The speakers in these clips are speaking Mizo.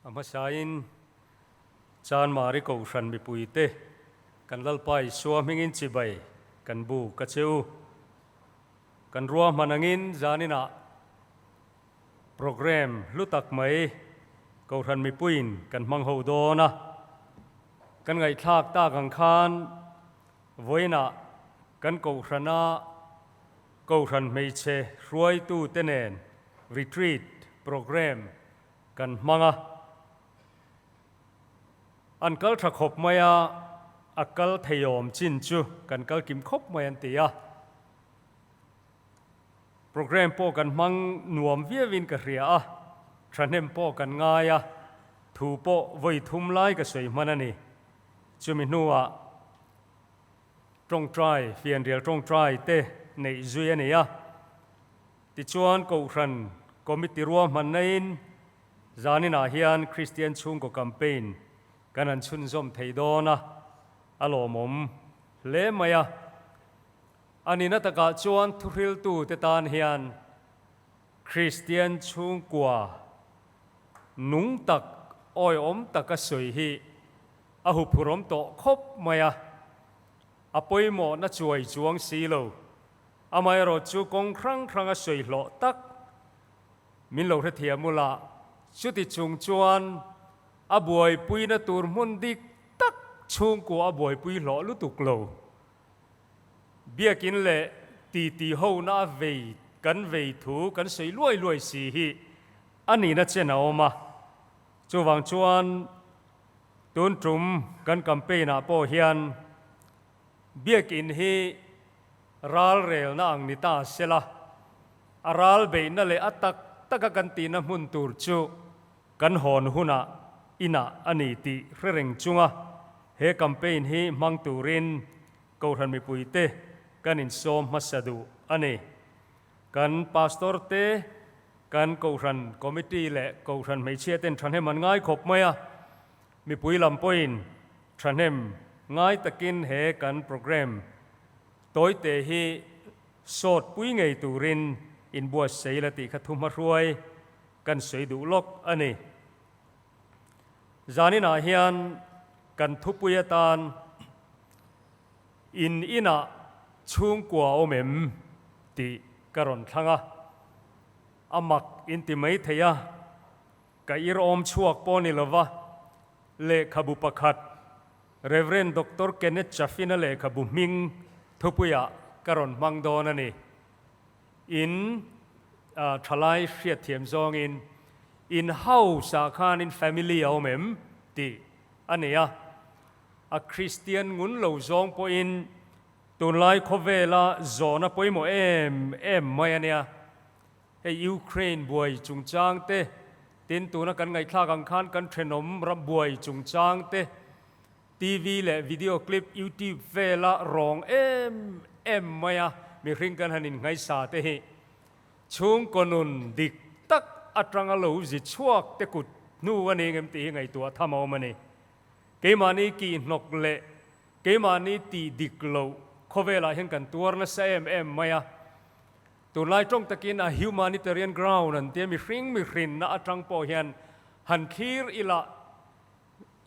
A hmasain Chanmari Kohhran mipuite kan Lalpa Isua hmingin chibai kan buk a che u. Kan ruahman angin zaninah Programme hlu tak mai Kohhran mipuiin kan hmang ho dawn a. Kan ngaihthlak tak ang khan vawiinah kan Kohhrana Kohhran hmeichhe hruaitute nen Retreat Programme kan hmang a. An kal tha khawp mai a, a kal theiawm chin chu kan kal kim khawp mai an ti a. Programme pawh kan hmang nuam viauin ka hria a, thahnem pawh kan ngai a, thu pawh vawi thum lai ka sawi hman a ni. Chumi hnuah tawngtai, fianrial tawngtai te neih zui a ni a. Tichuan Kohhran Committee ruahmannain zaninah hian Kristian Chhungkaw Campaign kan han chhunzawm thei dawn a, a lawmawm hle mai a. A nihna takah chuan thuhriltute tan hian Kristian chhungkua nung tak, awihawm taka sawi hi a huphurawm tawh khawp mai a, a pawimawhna chuai chuang si lo. Amaherawhchu kawng hrang hranga sawi hlawh tak min lo hrethiam ula, chuti chung chuan a buaipuina tur hmun dik tak chhungkua a buaipui hlawh lutuk lo. Biakin leh titi hona a vei kan vei thu kan sawi luai luai si hi a nihna chen a awm a, chuvang chuan tun tum kan campaign ah pawh hian Biakin hi ral relna ang ni ta sela, a ral beihna leh a tak taka kan tihna hmun tur chu kan hawn hunah inah a ni tih hre reng chunga he campaign hi hmang turin Kohhran mipuite kan insawm hmasa duh a ni. Kan Pastor te, kan Kohhran Committee leh Kohhran hmeichhia ten thahnem an ngai khawp mai a, mipui lam pawhin thahnem ngai takin he kan programme tawite hi sawt pui ngei turin inbuatsaih la tih kha thuhmahruai kan sawi duh lawk a ni. Zaninah hian kan thupui atan in inah chhungkua awm em tih ka rawn thlang a, a mak inti mai thei a, ka ir awm chhuak pawh ni lova lehkhabu pakhat Rev. Doctor Kenneth Chaffin-a lehkhabu hming thupuiah ka rawn hmang dawn a ni. In thalai hriatthiam zawngin in house ah khanin family a awm em tih a nei a, a Kristian ngun lo zawng pawhin tunlai khawvela zawhna pawimawh em em mai a nia. Hei Ukraine buai chungchang te, tin tuna kan ngaihthlak ang khan kan thenawm ram buai chungchang te, TV leh video clip YouTube vela rawng em em mai a mihring kan han innghaisa te hi chhungkaw nun dik tak atanga lo zi chhuak te kut hnu a ni ngem tih hi ngaihtuah tham a awm a ni. Keimahni kihhnawk leh keimahni tih dik loh khawvelah hian kan tuar nasa em em mai a. Tunlai tawng takin a humanitarian ground an tia mihring mihrinna atang pawh hian han thlir ila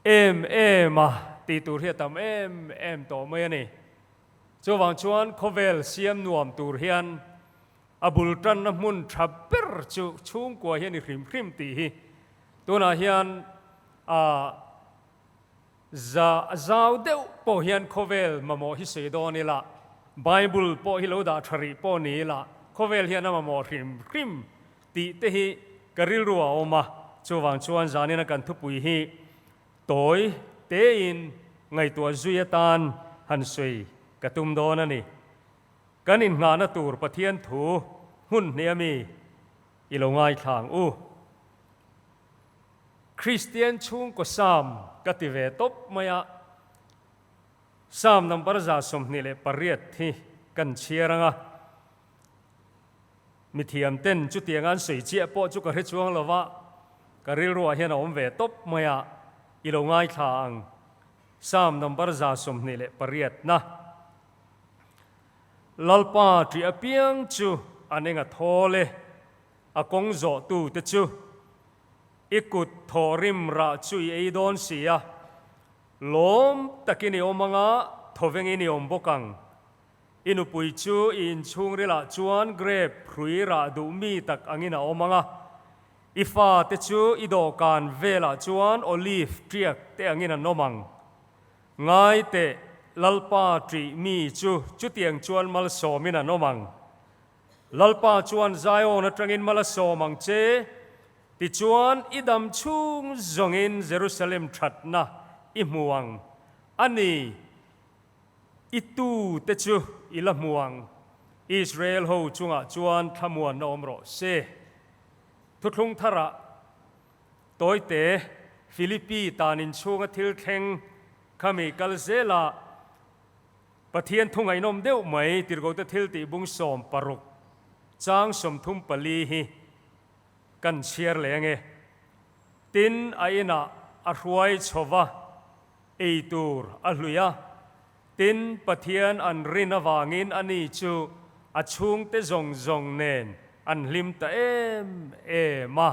Em em a tih tur hi a tam em em tawh mai a ni. Chuvang chuan khawvel siam nuam tur hian a bul tanna hmun tha ber chu chhungkua hi a ni hrim hrim tih hi tunah hian a za zau deuh pawh hian khawvel mamawh hi sawi dawn ila, Bible pawh hi lo dah tha rih pawh ni ila khawvel hian a mamawh hrim hrim Tih te hi ka rilru a awm a, chuvang chuan zanina kan thupui hi tawi tein ngaihtuah zui atan han sawi ka tum dawn a ni. Kan innghahna tur Pathian thu hmun hnih ami i lo ngaithla ang u. Kristian chhungkaw Sam ka ti ve tawp mai a, Sam number 28 hi kan chhiar ang a. Mithiam ten chutiang an sawi chiah pawh chu ka hre chuang lo va, ka rilruah hian a awm ve tawp mai a, i lo ngaithla ang. Psalm number 28 na. Lalpa ṭih apiang chu an eng a thawl e, a kawng zawh tu te chu. I kut thawhrim rah chu i ei dawn si a, lawm takin i awm anga thawvengin i awm bawk ang. I nupui chu i inchhungrilah chuan grep hrui rah duh mi tak angin a awm ang a, i fate chu i dawhkan velah chuan olive ṭiak te angin an awm ang. Ngai teh, Lalpa ṭih mi chu chutiang chuan malsawmin an awm ang. Lalpa chuan Zion aṭangin mal a sawm ang che, tichuan i dam chhung zawngin Jerusalem ṭhatna i hmu ang a ni. I tu te chu i la hmu ang, Israel ho chungah chuan thlamuanna awm rawh se. Thuthlung tharah tawite Philippi tan inchhunga thil thleng khami kal zelah Pathian thu ngaihnawm deuh mai Tirhkohte thil tih bung 16 chang 34 hi kan chhiar leh ange. Tin, a inah a hruai chho va. Ei tur a hlui a, tin Pathian an rin avangin ani chu a chhungte zawng zawng nen an hlim ta em em a.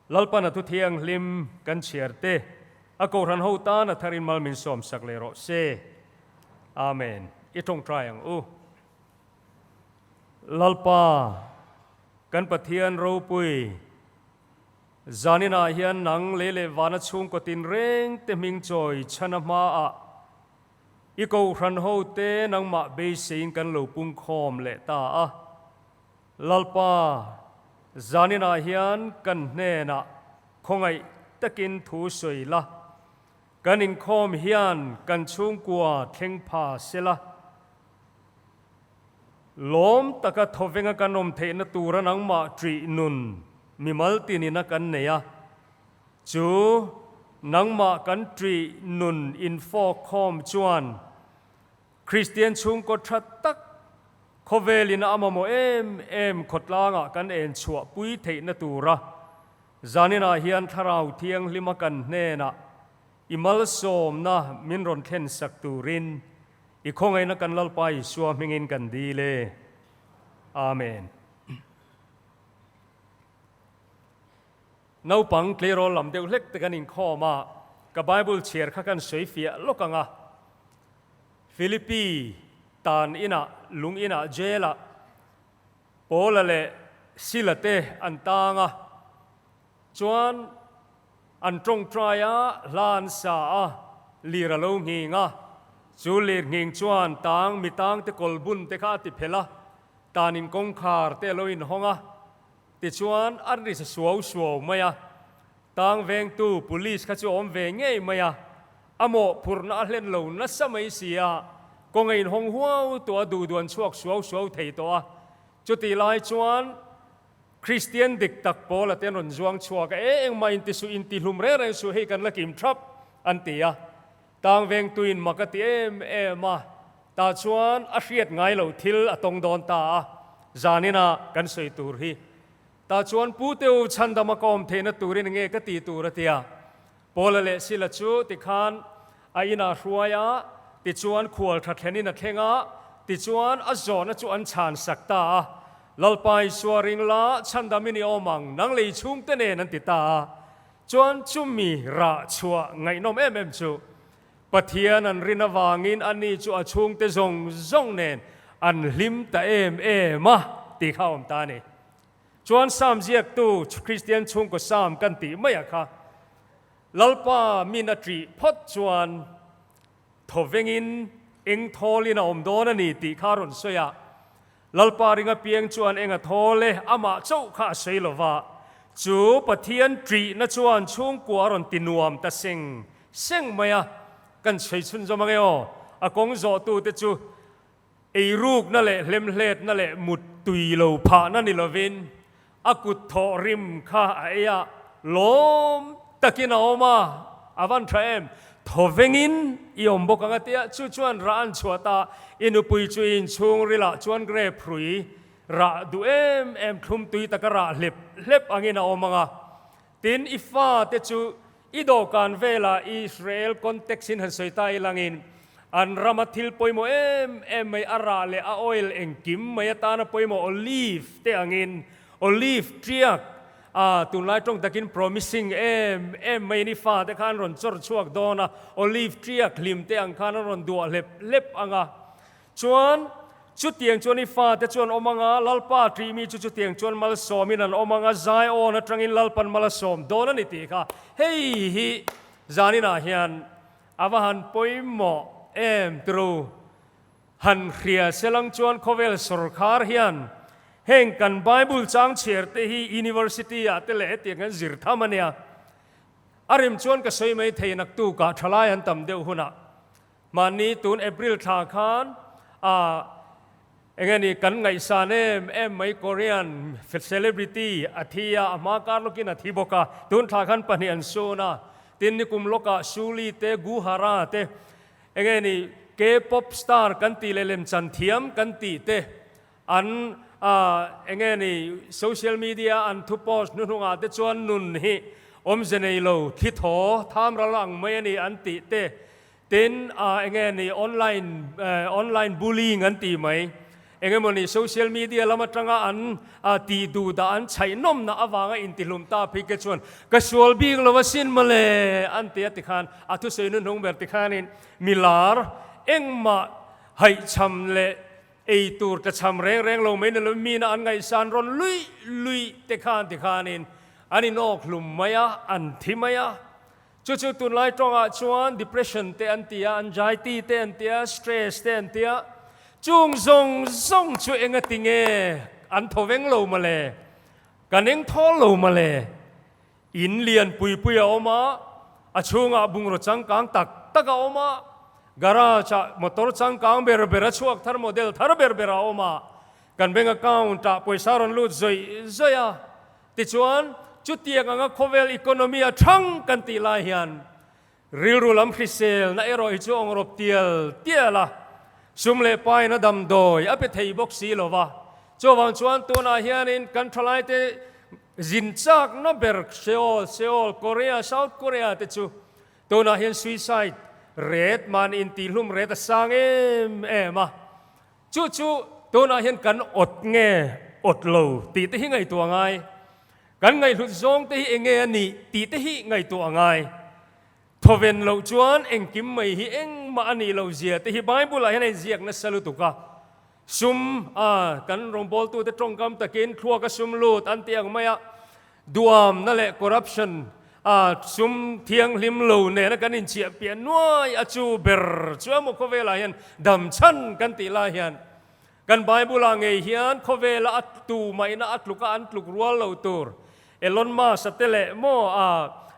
Lalpan a thu thianghlim kan chhiar te, a kohhran ho tan a tharin mal min sawmsak leh rawh se. Amen. I tawngtai ang u. Lalpa, kan Pathian ropui, Zaninah hian nang lei leh vana chhungkaw tinreng te hming chawi chhana hmaah i kohhran ho te nangmah beiseiin kan lo pungkhawm leh ta a. Lalpa, zaninah hian kan hnenah khawngaih takin thu sawi la, kan inkhawm hian kan chhungkua thleng pha sela, Lawm taka thawvenga kan awm theihna tura nangmah ṭih nun mimal tinina kan nei a, chu nangmah kan ṭih nun infawkkhawm chuan Kristian chhungkaw ṭha tak khawvelin a mamawh em em khawtlangah kan en chhuahpui theihna tura zaninah hian Thlarau Thianghlima kan hnenah i malsawmna min rawn thlensak turin I khawngaihna kan Lalpa Isua hmingin kan dil e. Amen. Naupang tleirawl lam deuh hlek te kan inkhawm a, ka Bible chhiar kha kan sawi fiah lawk ang a. Philippi tan inah, lung inah, jail ah Paula leh Sila te an tang a, chuan An tawngtai a, hla an sa a, lir a lo nghing a. Chu lir nghing chuan tang mi tangte kawl bun te kha a ti phelh a, tanin kawngkhar te a lo inhawng a. Tichuan a ri sa suau suau mai a. Tang vengtu police kha chu a awm ve ngei mai a, a mawhphurhna a hlen lo nasa mai si a, kawng a inhawng huau tawh a, duhduan chhuak suau suau thei tawh a. Chutih lai chuan Kristian dik tak pawl a te an rawn zuang chhuak a, e engmah inti suh, inti hlum reng reng suh, hei kan la kim thap an ti a. Tang vengtuin mak a ti em em a, tah chuan a hriat ngai lo thil a tawng dawn ta a, zaninah kan sawi tur hi. Tah chuan Pu Teu chhandama ka awm theihna turin enge ka ti tur a ti a. Paula leh Sila chu tikhan a inah hruai a, tichuan khual tha thlenin a thleng a, tichuan a zawhna chu an chhan sak ta a. Lalpa Isua ring la, chhandamin i awm ang, nang lei chhungte nen an ti ta a. Chuan chumi rah chhuah ngaihnawm em em chu Pathian an rin avangin ani chu a chhungte zawng zawng nen an hlim ta em em a tih kha a awm ta a ni. Chuan Sam ziaktu Kristian chhungkaw Sam kan tih mai a kha, Lalpa min a ṭih phawt chuan thawvengin eng thawlin a awm dawn a ni tih kha a rawn sawi a. Lalpa ring apiang chuan eng a thawl e, amah chauh kha a sawi lo va. Chu Pathian ṭihna chuan chhungkua a rawn ti nuam ta seng seng mai a, kan sawi chhunzawm ange aw, a kawng zawhtute chu Eirukna leh hlemhletna leh mut tui lo phahna ni lovin a kut thawh rim kha a ei a, lawm takin a awm a, a van tha em? Thawvengin i awm bawk ang a tia, chu chuan rah an chhuah ta, i nupui chu i inchhungrilah chuan grape hrui rah duh em em thlum tui taka rah hlep hlep angin a awm ang a, tin i fate chu I dawhkan velah Israel context in han sawi ta ilangin an rama thil pawimawh em em mai a rah leh a oil engkim mai atana pawimawh olive te angin olive tiak A, tunlai tawng takin promising em em mai ni fate kha an rawn chawr chhuak dawn a, olive tree a hlim te ang khan an rawn duah hlep hlep ang a. Chuan, chutiang chuan i fate chu an awm ang a, Lalpa tih mi chu chutiang chuan malsawmin an awm ang a, Zion atangin Lalpan mal a sawm dawn a ni tih kha hei hi zaninah hian a va han pawimawh em turu. Han hria selang chuan khawvel sawrkhar hian heng kan Bible chang chhiar te hi University ah te leh hetiang kan zir tham a nia. A rem chuan ka sawi mai thei naktukah thalai an tam deuh hunah mahni tun April thla khan ah enge ni kan ngaihsan em em mai Korean celebrity a thi a, a hma kar lawkin a thi bawk a, tun thla khan pahnih an sun a, tin nikum lawkah Suli te Guhara te Enge ni K-pop star kan tih leh lemchan thiam kan tih te an enge ni social media an thu post hnuhnungah te chuan nun hi awmze nei lo thli thaw tham ral ang mai a ni an tih te tin enge ni online online bullying an tih mai. Engemawni social media lam atanga an tih duh dah an chhaih nawmna avanga intihlum ta phei ke chuan ka sual bik lo asin mawle an ti a tikhan a thusawi hnuhnung ber tikhanin milar engmah haihchham leh ei tur tlachham reng reng lo mai ni lo mina an ngaihsan rawn luih luih te khan tikhanin an inawk hlum mai a, an thi mai a. Chu chu tunlai tawngah chuan depression te an ti a, anxiety te an ti a, stress te an ti a. Chung zawng zawng chu enga ti nge an thaw veng lo mawle, kan eng thawl lo mawle. In lian pui pui a awm a, a chhungah bungraw changkang tak tak a awm a, garage ah motor changkang ber ber a chhuak thar model thar ber ber a awm a, kan bank account ah pawisa rawn lut zawih zawih a. Tichuan, chutiang anga khawvel economy a thang kan tih lai hian rilru lam hriselna erawh hi chu awng rawp tial tial a, sum leh pain a damdawi a pe thei bawk si lo va. Chuvang chuan tunah hianin kan thalaite zin chakna ber Seoul, Seoul, Korea, South Korea te chu tunah hian suicide rate mahni intihhlum rate a sang em em a. Chu chu tunah hian kan awt nge awt lo tih te hi ngaihtuah a ngai. Kan ngaihhlut zawng te hi eng nge a nih tih te hi ngaihtuah a ngai. Thawven loh chuan engkim mai hi engmah a nih loh zia te hi Bible ah hian a inziak nasa lutuk a. Sum a kan rawngbawltute tawngkam takin thluak a sum lut an tih ang mai a, Duamna leh corruption a sum thianghlim lo nena kan inchiah piah nuai a chu ber chu emaw khawvelah hian dam chhan kan tih lai hian kan Bible ah ngei hian khawvela a tu maihna a tluka an tluk rual lo tur Elon Musk a te leh maw a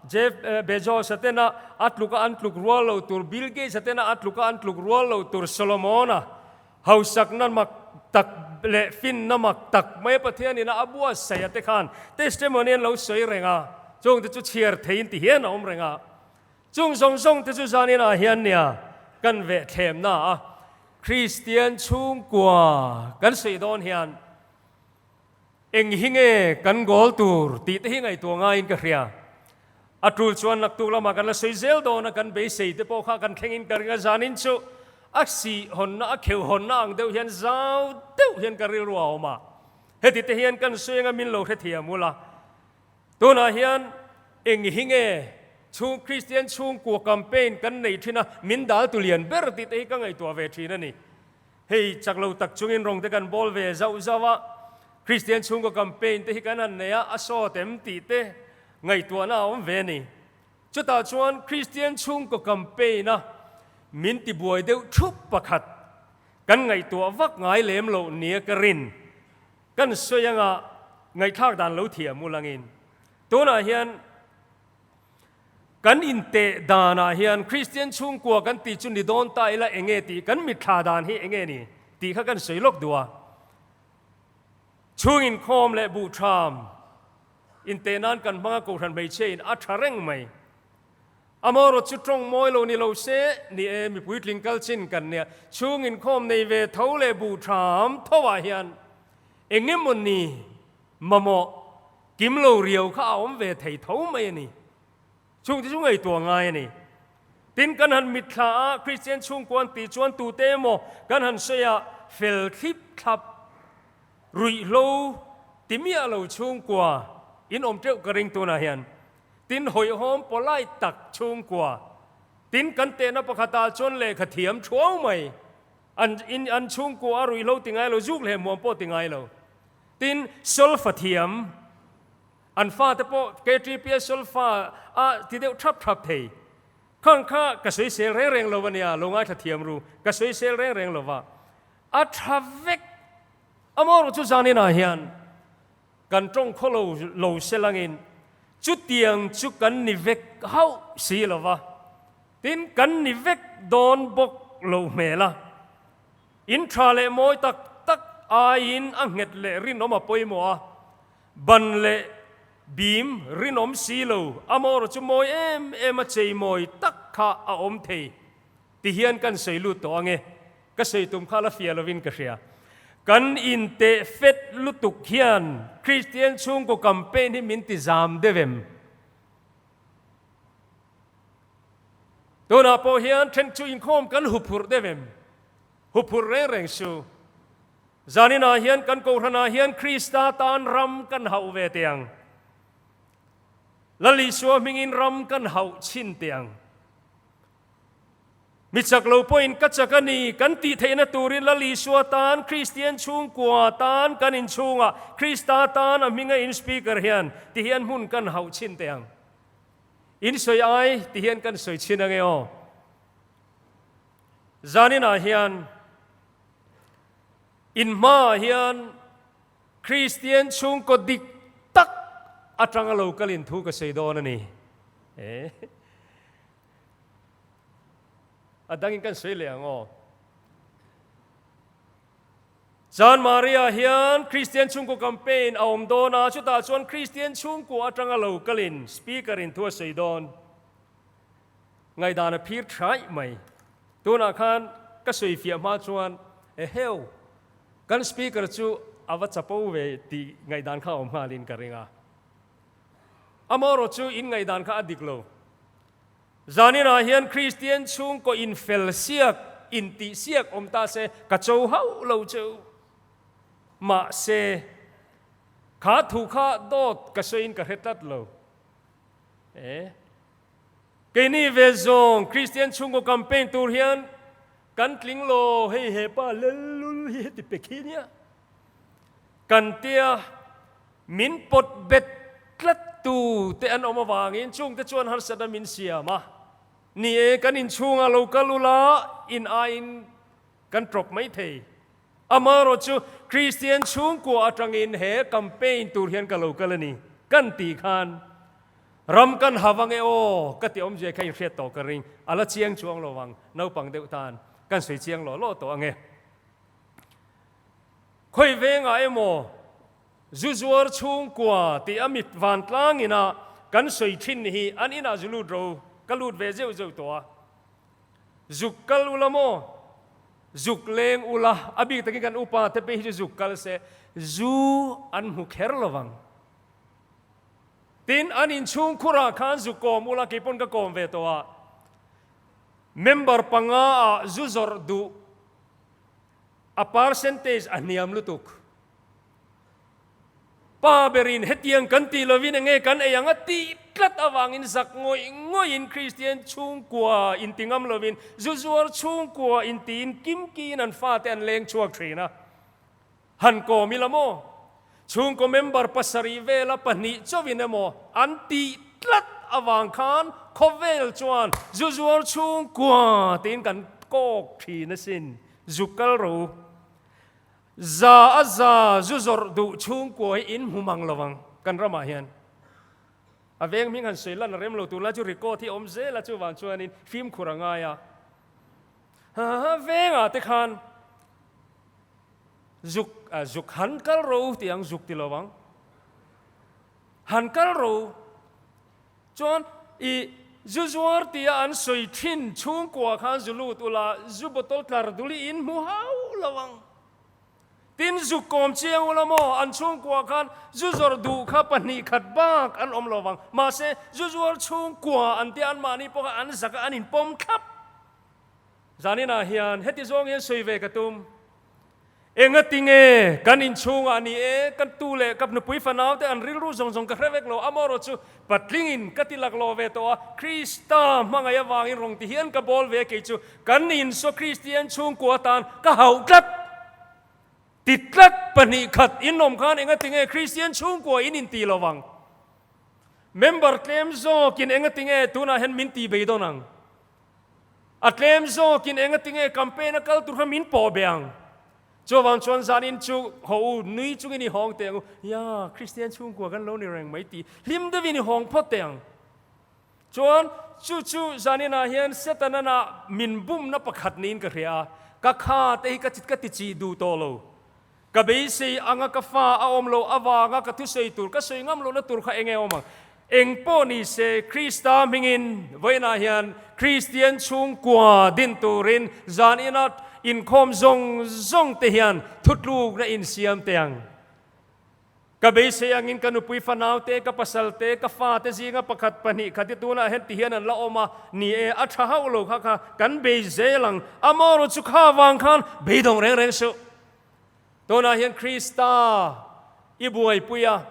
Jeff Bezos a tena a tluka an tluk rual lo tur Bill Gates a tena a tluka an tluk rual lo tur Solomon-a Hausakna mak tak leh finna mak tak mai Pathianin a buatsaih a te khan testimony an lo sawi reng a, chung te chu chhiar theiin ti hian a awm reng a. Chung zawng zawng te chu zanin ah hian nia kan veh thlemna a Kristian chhungkua kan sawi dawn hian Eng hi nge kan goal tur tih te hi ngaihtuah ngaiin ka hria. A tul chuan naktuk lamah kan la sawi zel dawn a, kan beisei te pawh kha kan thlengin ka ring a, zanin chu a sih hawnna, a kheuh hawnna ang deuh hian zau deuh hian ka rilru a awm a. Heti te hian kan sawi anga min lo hrethiam ula. Tunah hian eng hi nge chhung Kristian chhungkua campaign kan nei thin a, min dal tu lian ber tih te hi ka ngaihtuah ve thin a ni. Hei chak lo tak chungin rawng te kan bawl ve zauh zauh a, Kristian chhungkaw campaign te hi kan han nei a, a sawt em tih te ngaihtuahna a awm ve a ni. Chutah chuan Kristian chhungkaw campaign a min tibuai deuh thup pakhat kan ngaihtuah vak ngai lem loh nia ka rin kan sawi anga ngaihthlak dan lo thiam ulangin tunah hian Kan inteh danah hian Kristian chhungkua kan tih chu ni dawn ta ila enge tih kan mitthla dan hi enge ni tih kha kan sawi lawk duh a. Chhung inkhawm leh buhtham inteh nan kan hmanga Kohhran hmeichhia in a tha reng mai. Amaherawh chu tawng mawi lo ni lo se ni e mipui tling kal chin kan nia. Chhung inkhawm nei ve tho leh buhtham tho ah hian engemaw ni mamawh Kim lo riau kha a awm ve thei tho mai a ni. Chungte chu ngaihtuah ngai a ni. Tin, kan han mitthla a, Kristian chhungkua an tih chuan tute emaw kan han sawi a, fel thlip thlap, ruihhlo ti miah lo chhungkua In awm teuh ka ring tunah hian. Tin, hawihhawm polite tak chhungkua. Tin, kan tehna pakhatah chuan lehkha thiam thuau mai. An in an chhungkua a ruihhlo ti ngai lo, zuk leh hmuam pawh ti ngai lo. Tin, solfa thiam. An fate pawh KTPS solfa a ti deuh thap thap thei. Khang kha ka sawisel reng reng lo a nia, lo ngaithla thiam ru, ka sawisel reng reng lo va. A tha vek. Amaherawh chu zaninah hian kan tawng khaw lo lo se langin chutiang chu kan ni vek hauh si lo va, tin kan ni vek dawn bawk lo hmel a. In tha leh mawi tak tak aiin a nghet leh rinawm a pawimawh a, Ban leh bim rinawm si lo, amaherawh chu mawi em em a chei mawi tak kha a awm thei ti hian kan sawi lut tawh ange, ka sawi tum kha la fia lovin ka hria. Kan inteh fet lutuk hian Kristian chhungkaw campaign hi min ti zam deuh em? Tunah pawh hian then chu inkhawm kan huphurh deuh em? Huphurh reng reng su. Zaninah hian kan Kohhranah hian Krista tan ram kan hauh ve teh ang. Lal Isua hmingin ram kan hauh chhin teh ang. Mi chak lo pawhin ka chak a ni kan tih theihna turin Lal Isua tan Kristian chhungkua tan kan inchhungah Krista tan a hminga in speaker hian ti hian hmun kan hauh chhin teh ang. In sawi ai ti hian kan sawi chhin ange aw. Zaninah hian In hmaah hian Kristian chhungkaw dik tak atanga lo kalin thu ka sawi dawn a ni. A dangin kan sawi leh ang aw. Chan Maria hian Kristian chhungkaw campaign a awm dawn a, chutah chuan Kristian chhungkua atanga lo kalin speaker in thu a sawi dawn. Ngaihdan a phir thaih mai. Tunah khan ka sawi fiah hma chuan eheu, kan speaker chu a va chapo ve tih ngaihdan kha a awm nghalin ka ring a. Amaherawh chu in ngaihdan kha a dik lo. Zaninah hian Kristian chhungkaw infel siak, intih siak awm ta se ka cho hauh lo cheu. Mahse, kha thu kha dawt ka sawiin ka hre tlat lo. E. Keini ve zawng Kristian chhungkaw campaign tur hian kan tling lo, hei he pa lellul hi heti pe khi nia kan tia min pawt bet tlat tu te an awm avangin chungte chuan harsatna min siam a, ni e kan inchhungah lo kal ula in aiin kan tawp mai thei. Amaherawh chu Kristian chhungkua atangin he campaign tur hian ka lo kal a ni kan tih khan ram kan ha vang e aw ka ti awmzia kha inhriat tawh ka ring. A la chiang chuang lo vang, naupang deuh tan kan sawi chiang lawh lawh tawh ang e. Khawi vengah emaw zu zuar chhungkua tih a mit vantlang ina kan sawi thin hi an inah zu lut ro ka lut ve zeuh zeuh tawh a. Zuk kal ula maw? Zuk leng ula, a bik takin kan upa te pawh hi chu zuk kal se, zu an hmu kher lo vang. Tin, an inchhung khurah khan zu kawm ula, kei pawn ka kawm ve tawh a, member panga ah zu zawrh duh a percentage a hniam lutuk. Pa berin hetiang kan tih lovin enge kan ei ang a tih tlat avangin zak ngawih ngawihin Kristian chhungkua inti ngam lovin zu zuar chhungkua intiin kimkiin an fate an leng chhuak thin a. Han kawm ila maw? Chhungkaw member pasarih vela pahnih chauhin emaw an tih tlat avang khan khawvel chuan zu zuar chhungkua tiin kan kawk thin asin, zu kal ro. Za a za zu zawrh duh chhungkua hi in hmu mang lo ang kan ramah hian. A veng hming han sawi lan a rem lo tunlai chu record hi a awm zel a chuvang chuanin fimkhur a ngai a. Ha vengah te khan zuk zuk han kal ro tih ang zuk ti lo ang. Han kal ro chuan i zu zuar tia an sawi thin chhungkua khan zu lut ula zu bottle tlar dul hi in hmu hauh lo ang. Tin zu kawm chiang ula maw an chhungkua khan zu zawrh duh kha pahnih khat bak an awm lo vang. Mahse zu zuar chhungkua an tia anmahni pawh kha an zak a an inpawm thlap. Zaninah hian heti zawng hian sawi ve ka tum. Engatinge kan inchhungah ni e, ka tu leh ka nupui fanau te an rilru zawng zawng ka hre vek lo, amaherawh chu patlingin ka ti laklawh ve tawh a, Krista hmangaih avangin rawn ti hian ka bawl ve kei chu kan insaw Kristian chhungkua atan ka hauh tlat. Ti tlat 2 khat in awm khan engatinge Kristian chhungkua in inti lo vang? Member tlem zawkin engatinge tunah hian min ti bei dawn ang? A tlem zawkin engatinge campaign a kal tur kha min pawh be ang. Chuvang chuan zanin chu haw u, nui chungin i hawng teh ang u, Ya, Kristian chhungkua kan lo ni reng mai tih hlim deuhin i hawng phawt teh ang. Chuan chu chu zaninah hian Setana min bumna pakhat niin ka hria a, ka kha te hi ka ka ti chih duh tawh lo. Ka beisei anga ka fa a awm loh avanga ka thusawi tur ka sawi ngam lohna tur kha enge awm ang? Eng pawh ni se Krista hmingin vawiinah hian Kristian chhungkua din turin zan ina inkhawm zawng zawng te hian thutlukna insiam teh ang. Ka beisei angin ka nupui fanau te, ka pasal te, ka fa te zinga pakhat pahnih khat hi tunah hian ti hian an la awm a, ni e, a tha hauh lo kha kha kan bei zel ang. Amaherawh chu kha avang khan beidawng reng reng suh. Tunah hian Krista i buaipui a,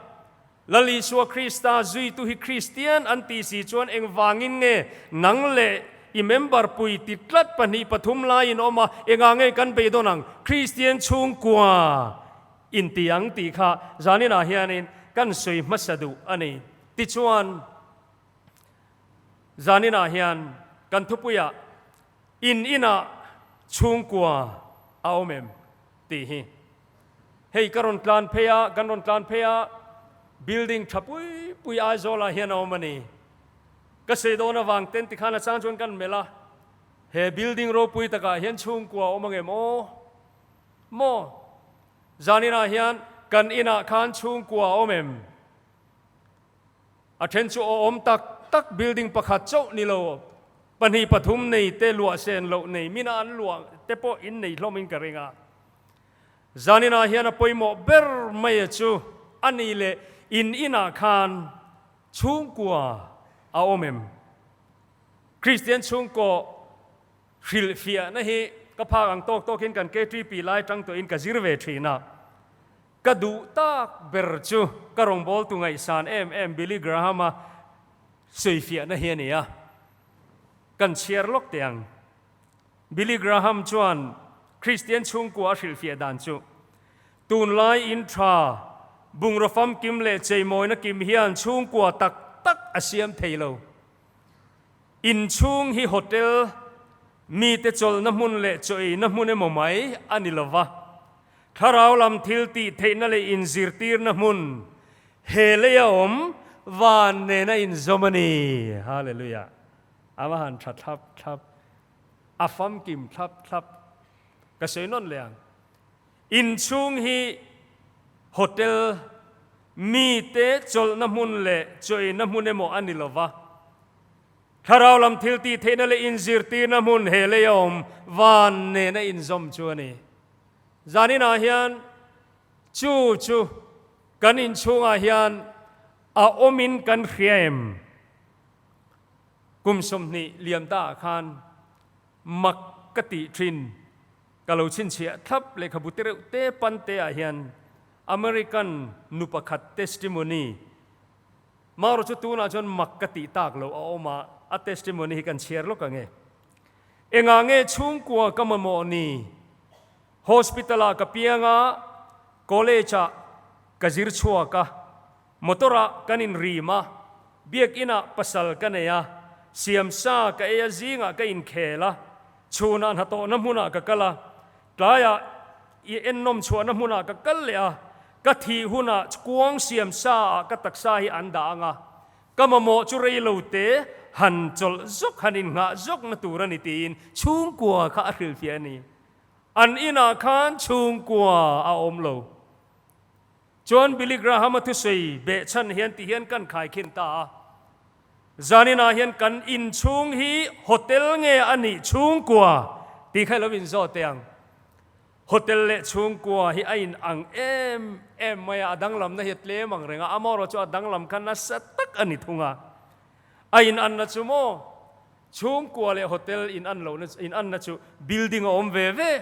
Lal Isua Krista zuitu hi Kristian an tih si chuan engvangin nge nang leh i member pui ti tlat pahnih pathum laiin awm a, engah nge kan beidawn ang Kristian chhungkua inti ang tih kha zaninah hianin kan sawi hmasa duh a ni. Tichuan, zaninah hian kan thupuiah In inah chhungkua a awm em? tih hi. Hei ka rawn tlan phei a, kan rawn tlan phei a, building tha pui pui Aizawlah hian a awm a ni. Ka sawi dawn avang ten tikhan a chang chuan kan melh a, he building ropui takah hian chhungkua a awm ang em aw? Maw? Zaninah hian kan inah khan chhungkua a awm em? A then chu awm tak tak building pakhat chauh ni lo, pahnih pathum nei te luah sen loh nei mina an luah te pawh in nei hlawmin ka ring a. Zaninah hian a pawimawh ber mai a chu a ni leh in inah khan chhungkua a awm em? Kristian chhungkaw hrilhfiahna hi ka phak ang tawk tawkin kan KTP lai tang tawhin ka zir ve thin a. Ka duh tak ber chu ka rawngbawltu ngaihsan em em Billy Graham-a sawifiahna hi a ni a, kan chhiar lawk teh ang. Billy Graham chuan Kristian chhungkua a hrilhfiah dan chu, Tunlai in tha, bungraw famkim leh cheimawina kim hian chhungkua tak tak a siam thei lo. Inchhung hi hotel, mite chawlhna hmun leh chaw eina hmun emaw mai a ni lo va. Thlarau lam thil tih theihna leh inzirtirna hmun he leia awm van nena inzawm a ni. Hallelujah! A va han tha thlap thlap, a famkim thlap thlap. Ka sawi nawn leh ang. Inchhung hi hotel, mite chawlhna hmun leh chaw eina hmun emaw a ni lo va. Thlarau lam thil tih theihna leh inzirtirna hmun he leia awm van nena inzawm chu a ni. Zaninah hian chu chu kan inchhungah hian a awmin kan hria em? Kum 20 liam taah khan mak ka tih thin ka lo chhinchhiah thlap lehkhabu te reuh te pan te ah hian American nu pakhat testimony Marawh chu tunah chuan mak ka tih tak loh a awm a, a testimony hi kan chhiar lawk ang e. Engah nge chhungkua ka mamawh ni? Hospital ah ka piang a, college ah ka zir chhuak a, motor ah kan inrim a, biakin ah pasal ka nei a, siamsa ka ei a zingah ka inkhel a, chhunah hnathawhna hmunah ka kal a, tlaiah i ennawm chhuahna hmunah ka kal leh a, ka thih hunah kuang siamsa ah ka taksa hi an dah ang a, Ka mamawh chu rei lo te han chawlh zawk, han innghah zawkna tur a ni tiin chhungkua kha a hrilhfiah a ni. An inah khan chhungkua a awm lo. Chuan Billy Graham-a thusawi behchhan hian ti hian kan khaikhin ta a, Zaninah hian kan inchhung hi hotel nge a nih chhungkua tih kha i lo inzawt teh ang. Hotel leh chhungkua hi a in ang em em mai a, a danglamna hi a tlem ang reng a, amaherawh chu a danglam kha nasa tak a ni thung a. A in anna chu maw? Chhungkua leh hotel in an lohna in anna chu building a awm ve ve.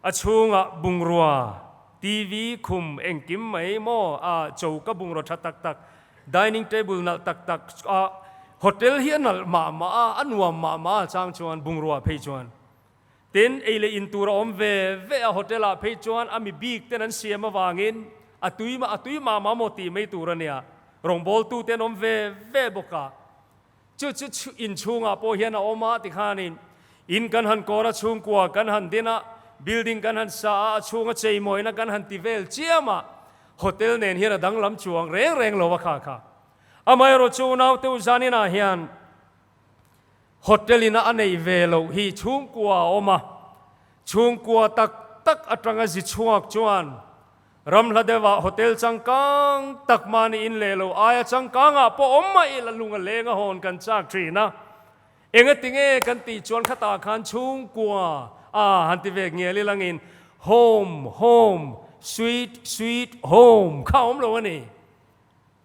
A chhungah bungrua, TV, khum engkim mai maw a choka bungrua tha tak tak, dining table nalh tak tak a hotel hi a nalh mah mah a, a nuam mah mah a chang chuan bungrua phei chuan. Tin, ei leh in tur a awm ve ve a hotel ah phei chuan a mi bik ten an siam avangin a tui a tui mah mah maw tih mai tur a nia. Rawngbawltu te an awm ve ve bawk a. Chu chu inchhungah pawh hian a awm a tikhanin in kan han kawr a, chhungkua kan han din a, building kan han sa a, a chhunga cheimawina kan han ti vel chiam a, hotel nen hian a danglam chuang reng reng lo a kha kha. Amaherawh chu unaute u zaninah hian hotel ina a neih ve loh hi chhungkua a awm a, chhungkua tak tak atanga zi chhuak chuan Ramhla deuhah hotel changkang tak mahni in leh lo aia changkangah pawh awm mah ila lung a leng a hawn kan chak thin a. Engati nge kan tih chuan khatah khan chhungkua a han ti ve ngial ilangin home, home, sweet, sweet home kha awm lo a ni.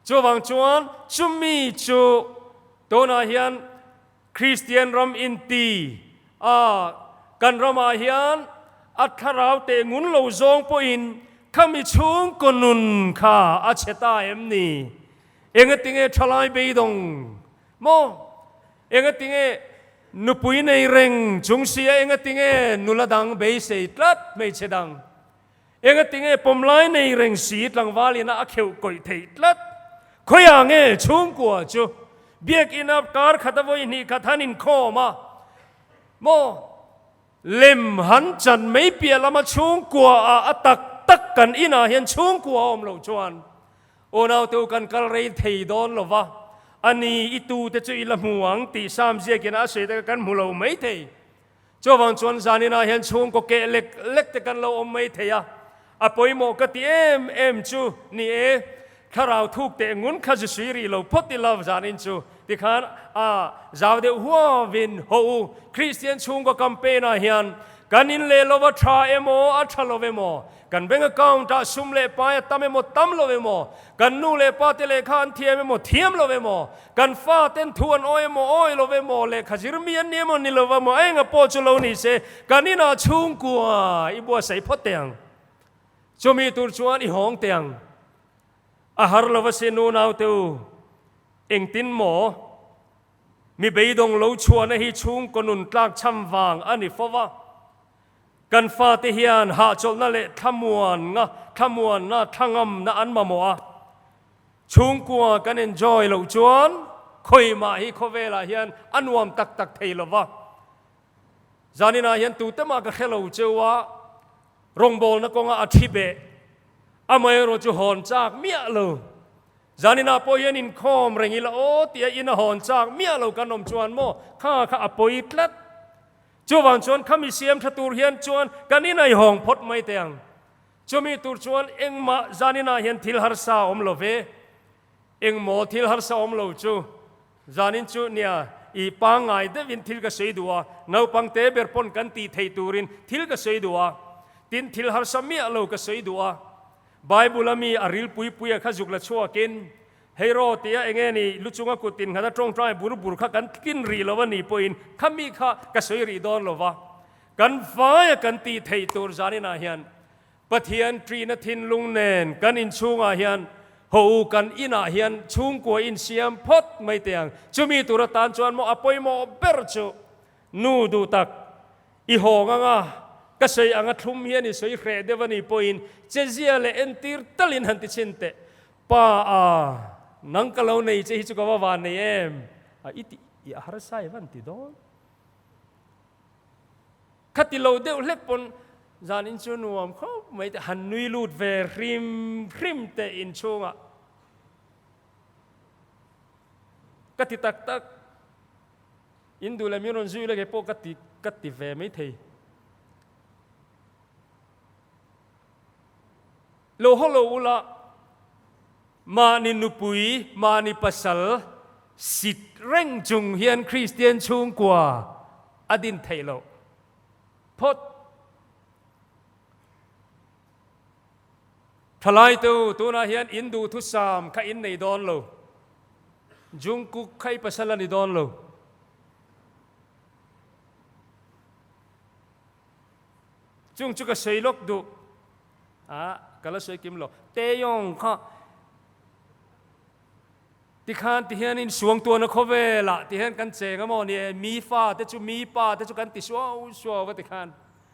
Chuvang chuan chumi chu tunah hian Kristian ram inti a kan ramah hian a thlarau teh ngun lo zawng pawhin khami chhungkaw nun kha a chhe ta em ni? Engatinge thalai beidawng maw? Engatinge nupui nei reng chung sia engatinge nula dang beisei tlat hmeichhe dang? Engatinge pawmlai nei reng si tlangval ina a kheuh kawih theih tlat? Khawiah nge chhungkua chu biakina kar khat a vawi hnih khat han inkhawm a maw? Lem han chan mai piah lama chhungkua ah a tak tak kan inah hian chhungkua a awm loh chuan unaute u kan kal rei thei dawn lo va, a ni i tute chu i la hmu ang tih Sam ziakina a sawi te kha kan hmu lo mai thei. Chuvang chuan zaninah hian chhungkaw keh lek lek te kan lo awm mai thei a, a pawimawh ka ti em em chu ni e, thlarau thuk teh ngun kha zu sui rih lo phawt ila zanin chu tikhan a zau deuh huavin haw u, Kristian chhungkaw campaign ah hian kan in leh lova tha emaw a tha lo emaw Kan bank account ah sum leh pai a tam emaw tam lo emaw, kan nu leh pa te lehkha an thiam emaw thiam lo emaw, kan fa ten thu an awi emaw awi lo emaw, lehkha zir mi an ni emaw ni lo emaw, a enga pawh chu lo ni se, kan inah chhungkua i buatsaih phawt teh ang. Chumi tur chuan i hawng teh ang. A har lo asin nu naute u, engtin maw? Mi beidawng lo chhuahna hi chhungkaw nun tlak chham vang a ni fo va. Kan fate hian hahchawlhna leh thlamuanna, thlamuanna, thlangamna an mamawh a. Chhungkua kan enjoy loh chuan khawimah hi khawvelah hian a nuam tak tak thei lo va. Zaninah hian tute mah ka hre lo cheu a, rawngbawlna kawnga a thi beh, amaherawh chu hawn chak miah lo. Zaninah pawh hian inkhawm reng ila aw tia in a hawn chak miah lo kan awm chuan maw kha kha a pawi tlat. Chuvang chuan khami siam tha tur hian chuan kan inaihawng phawt mai teh ang. Chumi tur chuan engmah zaninah hian thil harsa a awm lo ve. Engmaw thil harsa awm lo chu zanin chu nia i pangngai deuhin thil ka sawi duh a, naupang te ber pawn kan tih theih turin thil ka sawi duh a, tin thil harsa miah lo ka sawi duh a. Bible a mi a ril pui pui a kha zuk la chhuakin Hei raw tia enge ni lu chunga kut tin nghata tawngtai bur bur kha kan tlin rih lo a ni pawhin kha mi kha ka sawi rih dawn lo va, kan vaia kan tih theih tur zaninah hian Pathian ṭihna thinlung nen kan inchhungah hian haw u kan inah hian chhungkua insiam phawt mai teh ang. Chumi tur atan chuan maw a pawimawh ber chu nu duh tak I hawng anga ka sawi anga thlum hian i sawi hreh deuh a ni pawhin chezia leh entir talin han ti chhin teh. Pa a, nang ka lo nei che hi chu ka va van nei em? A i tih i a harsa i van ti dawn. Kha ti lo deuh hlek pawn zan in chu nuam khawp mai teh han nui lut ve hrim hrim teh inchhungah. Ka ti tak tak. In duh leh min rawn zui leh pawh ka ti ka ti ve mai thei. Lo haw lo ula, mahni nupui, mahni pasal sit reng chung hian Kristian chhungkua a din theih loh phawt. Thalai te u, tunah hian in duhthusam kha in nei dawn lo. Jungkook kha i pasal a ni dawn lo. Chung chu ka sawi lawk duh a, ka la sawi kim lo. Taeyong kha tikhan tihianin suangtuahna khawvelah tihian kan cheng a maw ni e, mi fa te chu mi pa te chu kan ti suau suau a tikhan.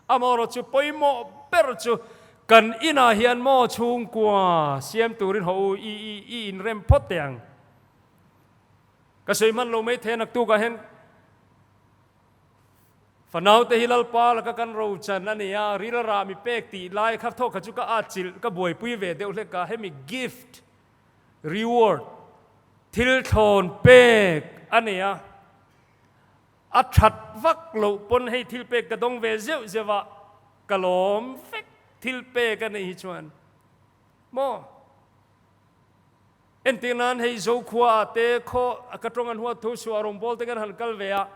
Amaherawh chu pawimawh ber chu kan inah hian maw chhungkua siam turin haw u i i i inrem phawt teh ang. Ka sawi hman lo mai thei a naktukah hian Fanau te hi Lalpa laka kan rochan a ni a, ril a rah mi pek tih lai kha thawk kha chu ka atchilh ka buaipui ve deuh hlek a, hemi gift, reward, thil thlawn pek a ni a, a that vak loh pawn hei thil pek ka dawng ve zeuh zeuh a, ka lawm vek thil pek a nih hi chuan maw? Entir nan hei Zokhua ah te khaw ka tawng an huat thu suah rawngbâwl te kan han kal ve a,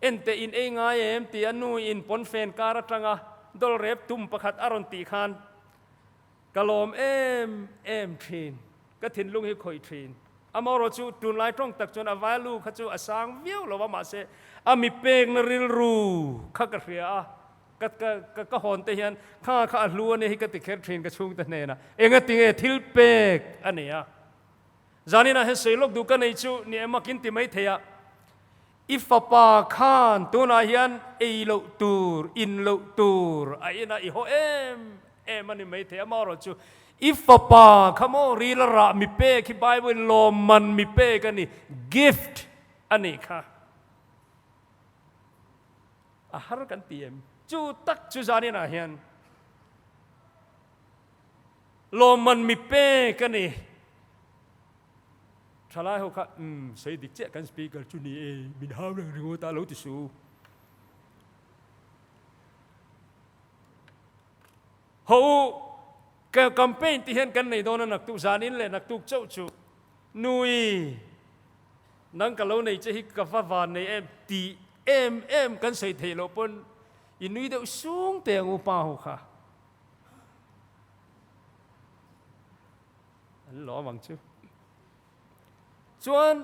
Ente in ei ngai em tih a nu in pawnfen kar atanga dawlh rep tum pakhat a rawn tih khan ka lawm em em thin, ka thinlung hi khawih thin. Amaherawh chu tunlai tawng tak chuan a value kha chu a sang viau lo a mahse a mi pekna rilru kha ka hria a, ka ka ka hawn te hian kha kha a hlu a nia hi ka ti kher thin ka chhungte hnenah engatinge thil pek a ni a. Zaninah hian sawi lawk duh ka nei chu ni em a kin ti mai thei a, I fapa khan tunah hian ei loh tur, in loh tur a ina i haw em em a ni mai thei a, amaherawh chu i fapa kha maw ril a rah mi pek hi Bible in lawmman mi pek a ni, gift a nih kha. A har kan ti em? Chu tak chu zaninah hian lawmman mi pek a ni. Thalai ho kha, Umm, sawi dik chiah kan speaker chu ni e, min hau reng ringawt a, lo ti su. Ho u, ka campaign ti hian kan nei dawn a naktuk zanin leh naktuk chauh chu. Nui, nang ka lo nei che hi ka va van nei em ti em em kan sawi theih loh pawn i nui deuh sung teh ang u pa ho kha. An lawm ang chu. Chuan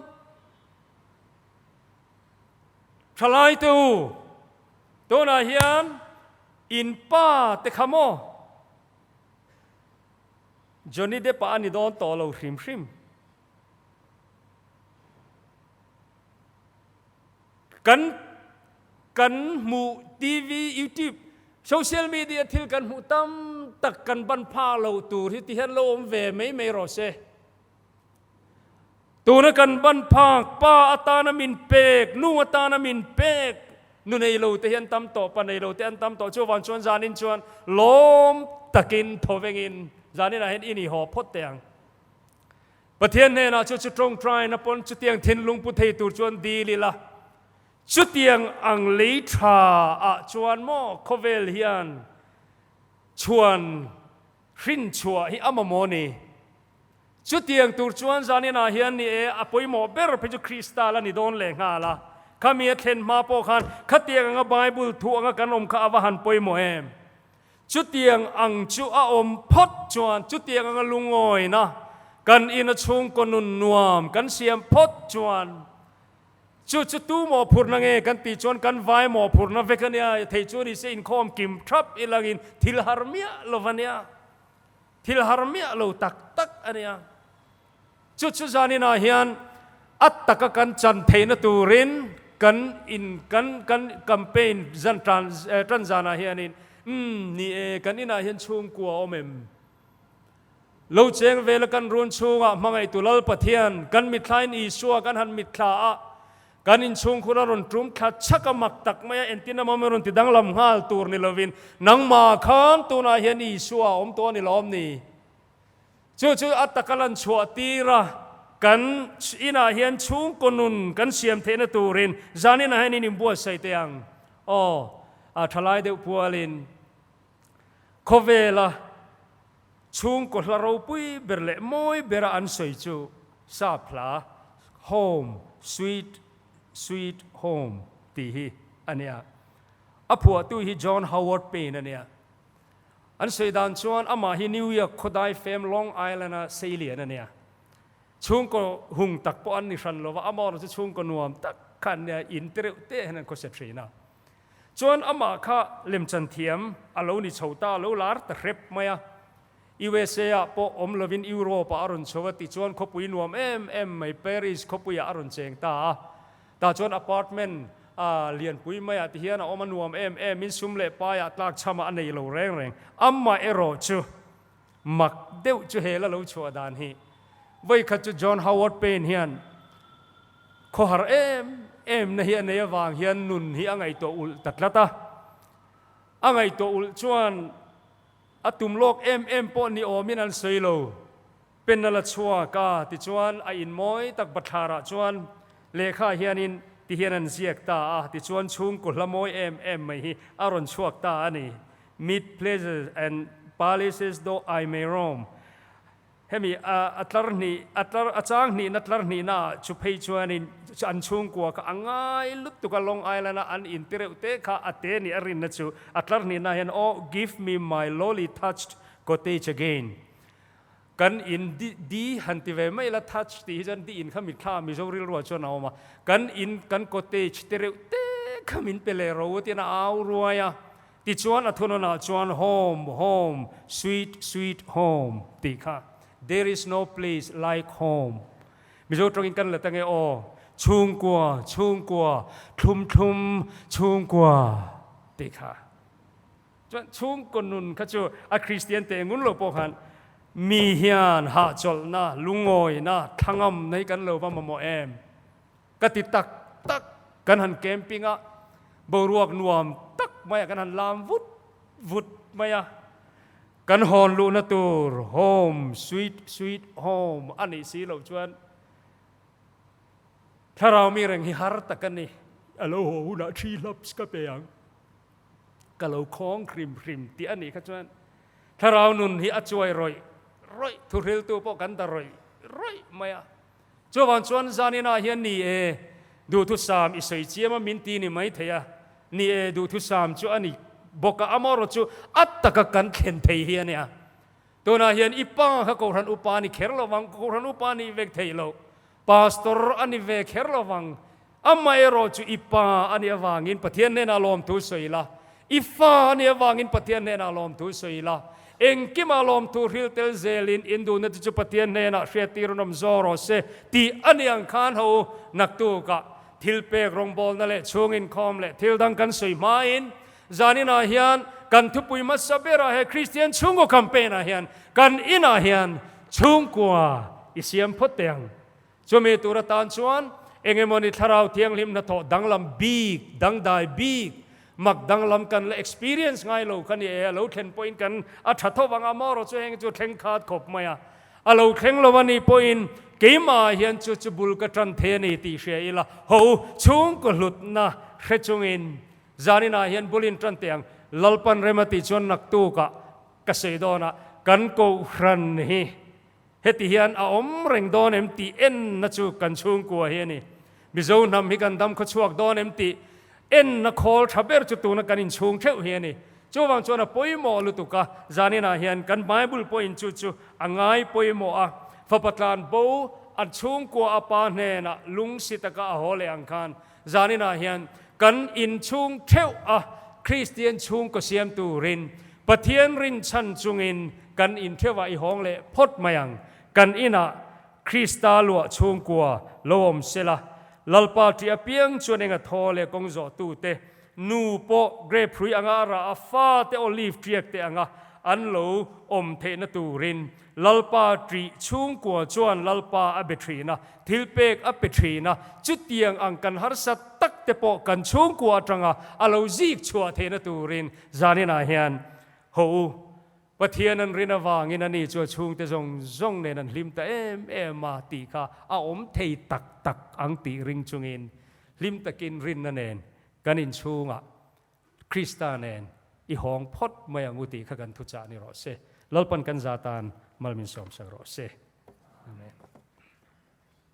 thalai te u, tunah hian in pa te kha maw Johnny Depp ah a ni dawn tawh lo hrim hrim. Kan kan hmuh TV, YouTube, social media thil kan hmuh tam tak kan ban phak lo tur hi ti hian lo awm ve mai mai rawh se. Tuna kan ban phak pa atana min pek, nu atana min pek, nu nei lo te hi an tam tawh, pa nei lo te an tam tawh. Chuvang chuan zanin chuan lawm takin thawvengin zaninah hian i ni haw phawt teh ang. Pathian hnenah chu chu tawngtaina pawn chutiang thinlung pu thei tur chuan dil ila, chutiang ang lei tha ah chuan maw khawvel hian chhuan hrin chhuah hi a mamawh ni. Chutiang tur chuan zaninah hian ni e, a pawimawh ber phei chu Krista la ni dawn leh nghal a, khami a thlen hma pawh khan khatiang anga Bible thu anga kan awm kha a va han pawimawh em? Chutiang ang chu a awm phawt chuan chutiang anga lungawina kan ina chhungkaw nun nuam kan siam phawt chuan chu chu tu mawhphurhna nge kan tih chuan kan vai mawhphurhna vek a nia, thei chu ni se inkhawm kim thap ilangin thil har miah lo va nia, thil har miah lo tak tak a nia. Chu chu zaninah hian a taka kan chan theihna turin kan in kan kan campaign zan tan tan zanah hianin umm ni e kan inah hian chhungkua a awm em? Lo cheng vela kan run chhungah hmangaihtu Lal Pathian kan mithlain Isua kan han mitthla a, kan inchhungkhur a rawn tum thla chhak a mak tak mai a, entin emaw min rawn ti danglam nghal tur ni lovin nangmah khan tunah hian Isua a awm tawh a ni lawm ni? Chu chu a taka lan chhuah tir a, kan inah hian chhungkaw nun kan siam theihna turin zaninah hian in inbuatsaih teh ang. Aw, a thalai deuh pualin khawvela chhungkaw hla ropui ber leh mawi bera an sawi chu sap hla Home, Sweet, Sweet Home tih hi a nia. A phuahtu hi John Howard Payne a nia. An sawi dan chuan amah hi New York khawdai fem Long Island-a seilian a nia. Chhungkaw hung tak pawh an ni hran lo va, amaherawhchu chhungkaw nuam tak kha an nia, in te reuh te hian an khawsa thin a. Chuan amah kha lemchan thiam a lo ni chho ta, a lo lar ta hrep mai a. USA ah pawh awm lovin Europe ah a rawn chho a, tichuan khawpui nuam em em mai Paris khawpuiah a rawn cheng ta a. Tah chuan apartment a lianpui maiah ti hian a awm a nuam em em in sum leh paiah tlak chhamah a nei lo reng reng. Amah erawh chu mak deuh chu hel a lo chhuah dan hi. Vawikhat chu John Howard Payne hian khawhar em em na hi a nei avang hian nun hi a ngaihtuah ulh ta tlat a. A ngaihtuah ulh chuan a tum lawk em em pawh ni awmin an sawi lo. Pen a la chhuak a, tichuan a in mawi tak bathlarah chuan lehkha hianin ti hian an ziak ta a, tichuan chhungkaw hla mawi em em mai hi a rawn chhuak ta a ni, Mid pleasures and palaces though I may roam. Hemi a tlar hnih, a tlar, a chang hnihna tlar hnihna ah chu phei chuanin an chhungkua kha a ngai lutuk a, Long Island a an in ti reuh te kha a te nih a rinna chu a tlar hnihna hian Oh, give me my lowly thatched cottage again. Kan in di di han ti ve mai la thatch tih hi chuan di in kha mitthla Mizo rilruah chuan a awm a, kan in kan cottage te reuh te kha min pe leh ro tiin a au ruai a, tichuan a thunawnah chuan home home sweet sweet home tih kha there is no place like home Mizo tawngin kan la ta nge aw chhungkua chhungkua thlum thlum chhungkua tih kha. Chuan chhungkaw nun kha chu a Kristian teh ngun lo pawh khan mi hian hahchawlhna, lungawina, thlangam nei kan lo va mamawh em? Ka ti tak tak, kan han camping a, boruak nuam tak maiah kan han lam vut vut mai a, kan hawn luhna tur home sweet sweet home a nih si loh chuan thlarau mi reng hi har tak a ni. A lo haw hunah thi hlaps ka pe ang. Ka lo khawng hrim hrim tih a nih kha chuan thlarau nun hi a chuai rawih rawih, thuhriltu pawh kan da rawih rawih mai a. Chuvang chuan zaninah hian ni e, duhthusam i sawi chiam a min ti ni mai thei a, ni e duhthusam chu a ni bawk a, amaherawh chu a taka kan thlen thei hi a nia. Tunah hian i pa kha Kohhran upa a ni kher lo vang, Kohhran upa a nih vek theih loh, Pastor a ni ve kher lo vang, amaherawh chu i pa a nih avangin Pathian hnenah lawmthu sawi la, i fa a nih avangin Pathian hnenah lawmthu sawi la, engkimah lawmthu hril tel zelin induhna te chu Pathian hnenah hriattir an awm zaw rawh se tih a nih ang khan ho naktukah thilpek rawngbawlna leh chhung inkhawm leh thil dang kan sawi hmain Zaninah hian kan thupui hmasa berah he Kristian chhungkaw campaign ah hian kan inah hian chhungkua i siam phawt teh ang. Chumi tur atan chuan engemawni thlarau thianghlim hnathawh danglam bik, dangdai bik, mak danglam kan la experience ngai lo kha ni e, a lo thlen pawhin kan a tha tho vang a, amaherawh chu heng chu thleng khat khawp mai a, a lo thleng lo a nih pawhin keimah hian chu chu bul ka tan thei a ni tih hria ila ho chhungkaw hlutna hre chungin Zaninah hian bulin tan teh ang, Lalpan rem a tih chuan naktukah ka sawi dawn a, kan Kohhran hi heti hian a awm reng dawn em tih enna chu kan chhungkua hi a ni. Mizo hnam hi kan dam khawchhuak dawn em tih enna khawl tha ber chu tuna kan inchhung theuh hi a ni. Chuvang chuan a pawimawh lutuk a, zaninah hian kan Bible pawhin chu chu a ngai pawimawh a, fapa tlan bo an chhungkua a pa hnenah lungsi taka a haw leh ang khan Zaninah hian kan inchhung theuh a Kristian chhungkaw siam turin Pathian rinchhan chungin kan intheuhah i hawng leh phawt mai ang. Kan inah Krista luah chhungkua lo awm sela, Lalpa ṭih apiang chuan enga thaw leh kawng zawhtute nu pawh grape hrui anga a rah a, fate olive ṭiak te anga an lo awm theihna turin Lalpa ṭih chhungkua chuan Lalpa a be ṭhin a, thilpek a pe ṭhin a, chutiang ang kan harsa tak te pawh kan chhungkua aṭanga a lo zik chhuah theihna turin zaninah hian haw u. Pathian an rin avangin ani chu a chhungte zawng zawng nen an hlim ta em em a tih kha a awm thei tak tak ang tih ring chungin hlim takin rinna nen kan inchhungah Krista nen i hawng phawt mai ang u tih kha kan thuchah ni rawh se. Lalpan kan za tan mal min sawmsak rawh se.